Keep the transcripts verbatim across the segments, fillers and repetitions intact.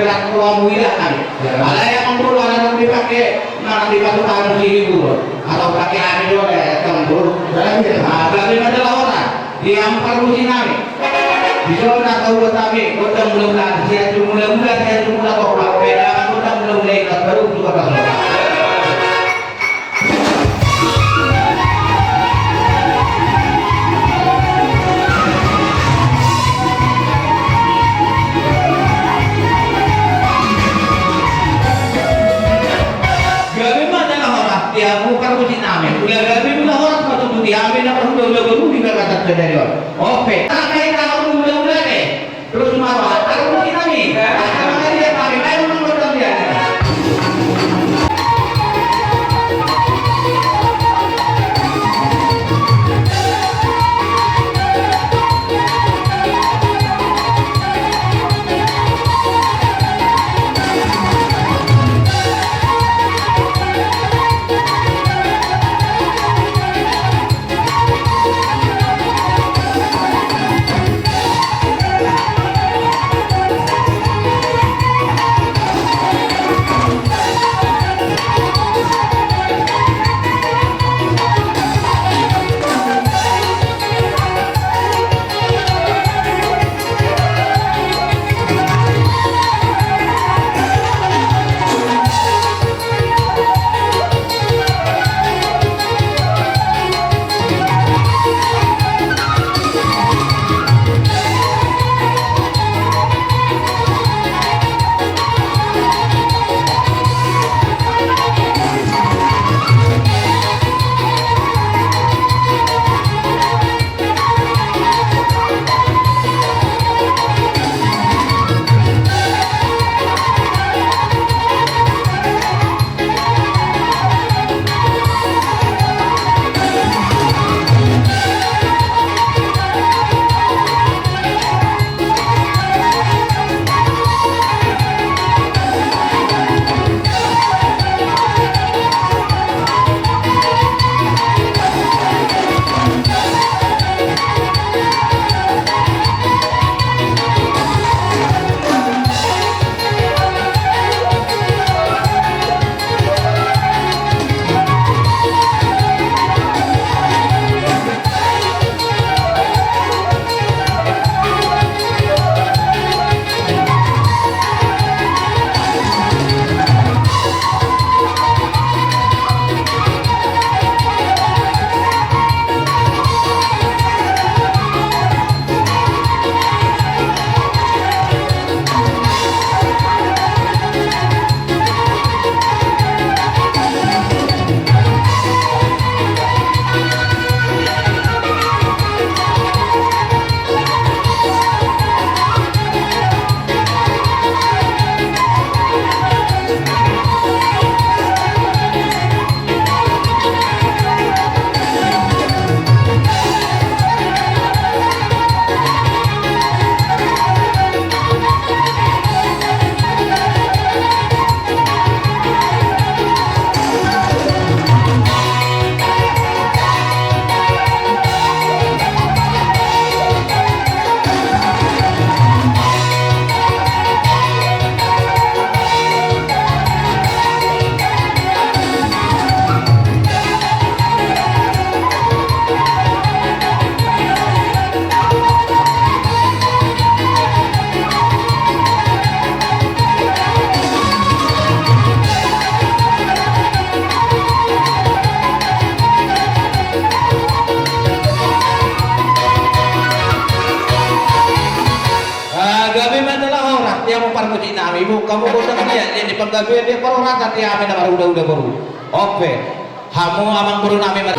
Yang tua mulia kami. Alai amang boru, ala nunga dipake, manang dipatupa di hiburon. Atau pake hami do, eh, amang boru. Ah, gabe ma jala horas di amang parmusik nami. Di son na tau buat kami, gondang mula-mula, sian tu mula-mula, sian tu mula-mula, gondang mula-mula, ingat baru tu kata. Gabe ma jala horas di hamu parmusik nami. Ula gabe ma jala horas ma tutu di hami na marhula-hula boru di bagasan sadari on. Ope. Tangkai na marhula-hula be. Terus maro, taruh di sini. Nah, sama dia, Pak. Ayo, menurut kalian. Ah, gabe ma jala horas di hamu parmusik nami, buka hamu gondang dia, jadi panggabean dia parhorasan di hami na marhula-hula boru. Ope. Hamu amang boru nami mar-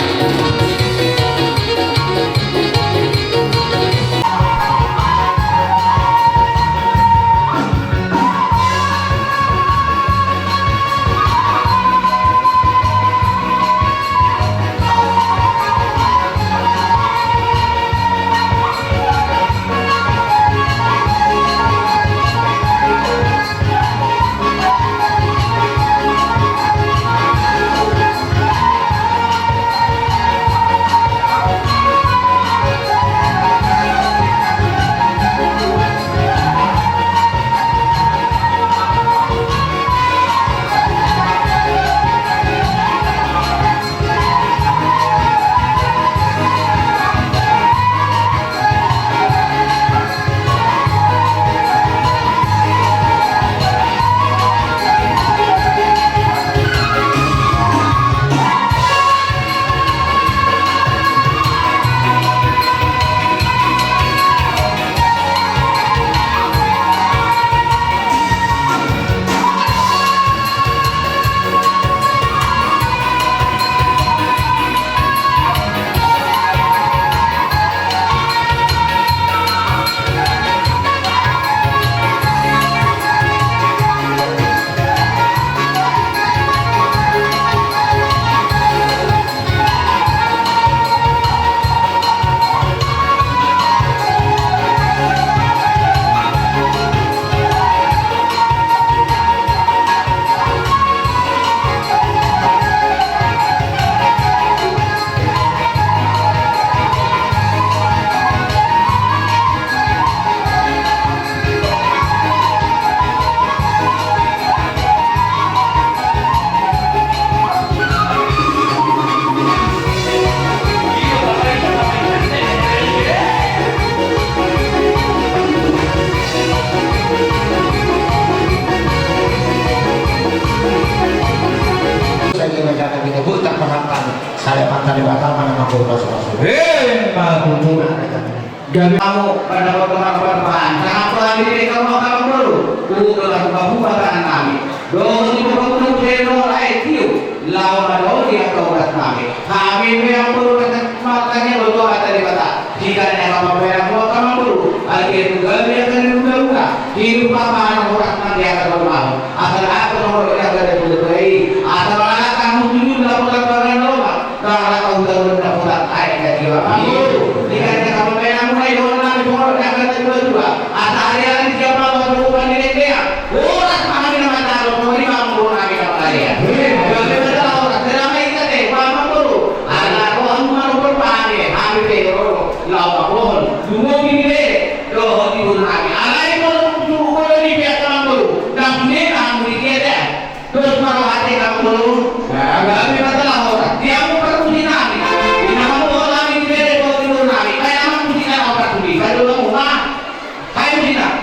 Debata ma na mangkorhon pasupasu. Emma tutu. Gabe hamu pada potongan perbahan. Sangap hami di deka mata mangolu. Uga laku bahu batangan nami. Dohot di bahu bahu seno lae tiu. Laho madao di angka urat nami. Hami memang perlu kata matanya boto kata Debata. Jika ni angka pambahenan mata mangolu. Akhir tunggal di angka ni uga uga. Hidup apa anak urat nami angka rumah. Asal aku nomor di angka dari uga uga i. Asal anak kamu tujuh laporan bagan lomang. Rara kau tahu dapat air dan jiwa kamu. Jika ada kamu pengen mulai doa nami doa dan kata dua dua. Asa hari hari siapa mau lakukan di lembea. Urat pahami nama tahu mau di bang doa nami nama kaya. Kami betul urat selama kita teh mama guru. Ala roh mama guru pahami kami teh roh lau mohon. Dua minggu doa di guru nami. Alai mau guru guru di pihak kamu guru. Dan dia kamu di dia deh. Terus marhate kamu dulu. Nah, kami masalah orang. Dia mau perlu di nami. Di nama mau lagi di bere mau di nami. Kayak nama di nami orang di. Kayak dulu mau mah. Kayak di nami.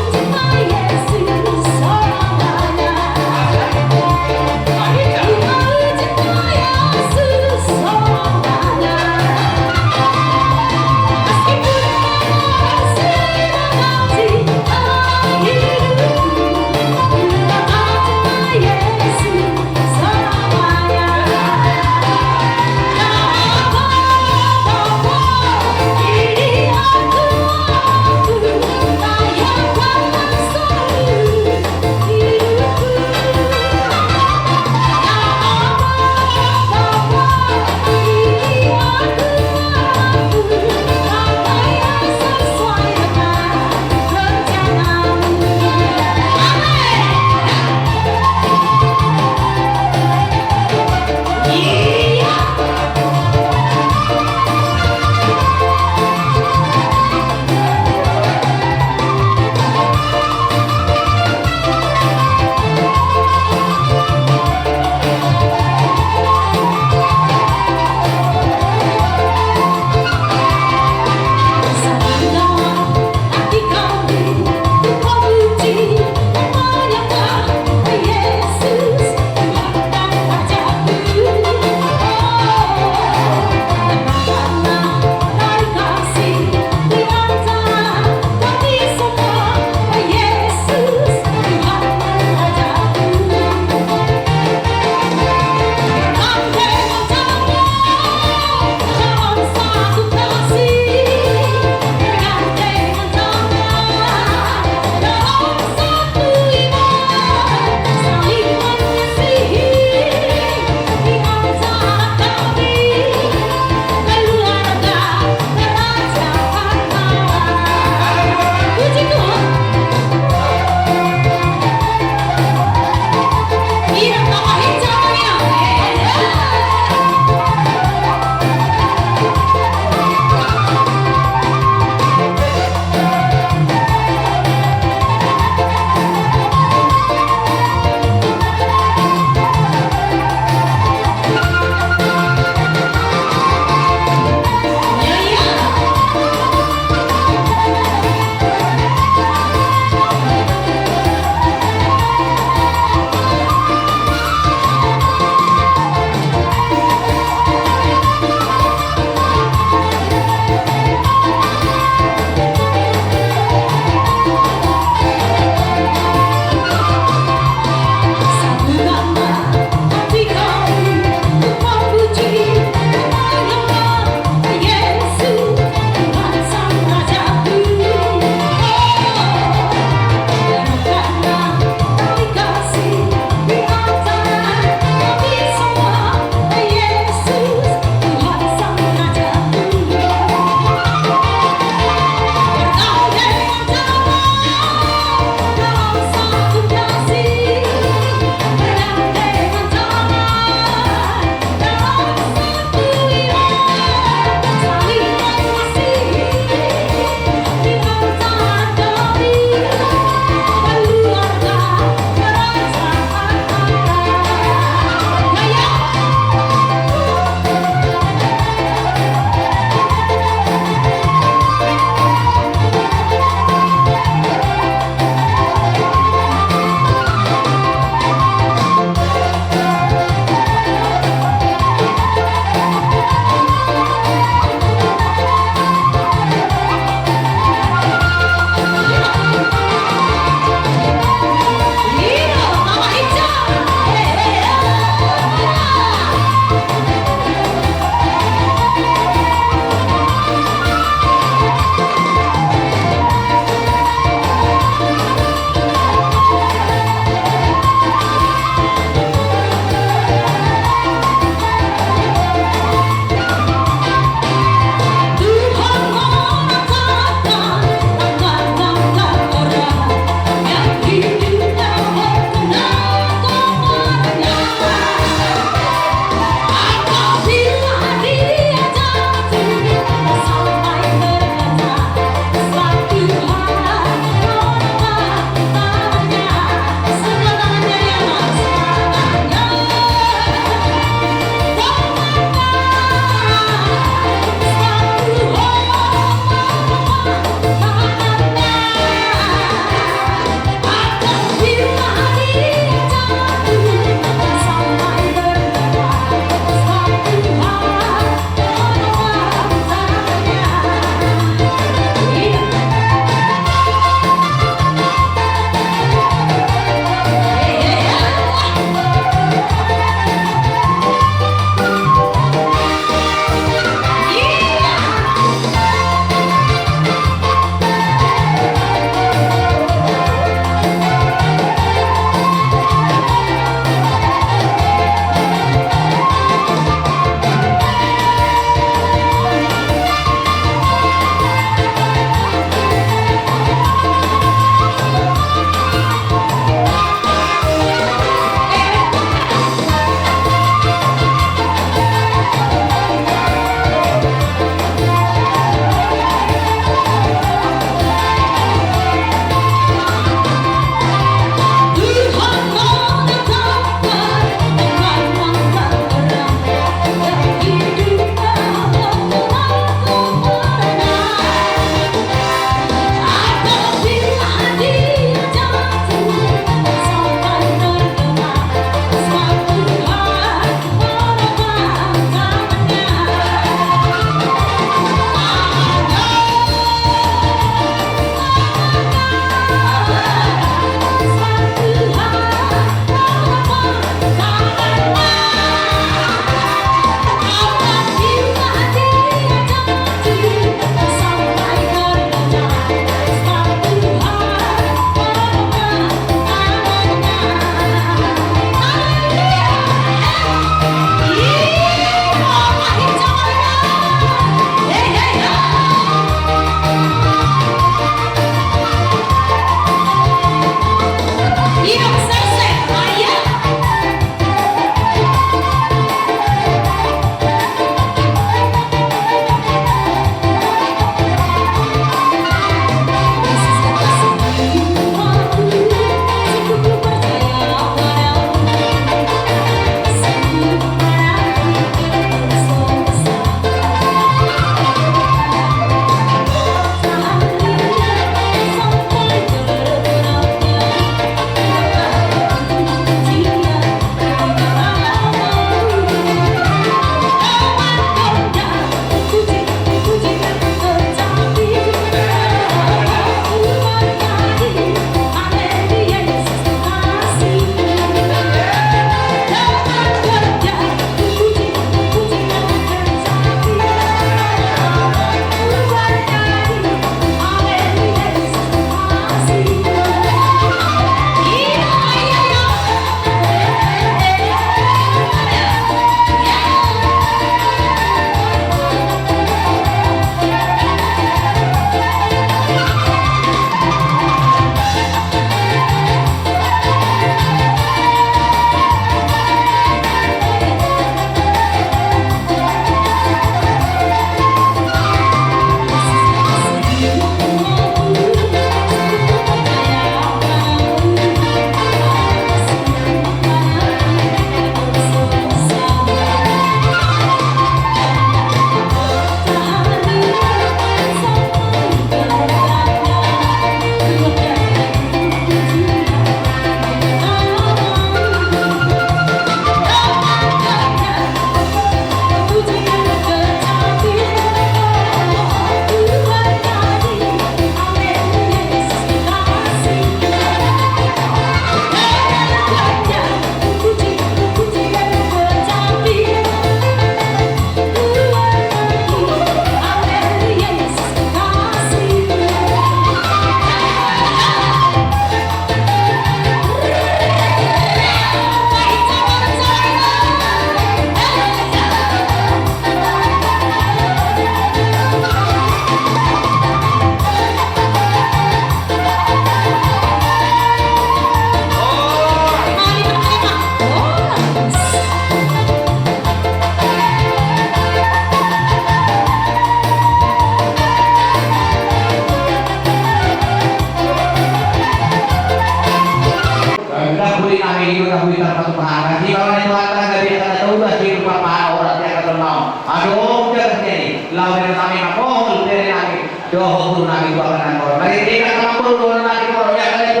Ido na huita patupahan na di bawah ni Tuhan tangga di angka na taula di rupa paha orang di angka tolmau. Adong jaga jadi lau dari nami makohol dari nami. Doho guru nami tua kenang kau. Dari tiga sama guru nami kau yang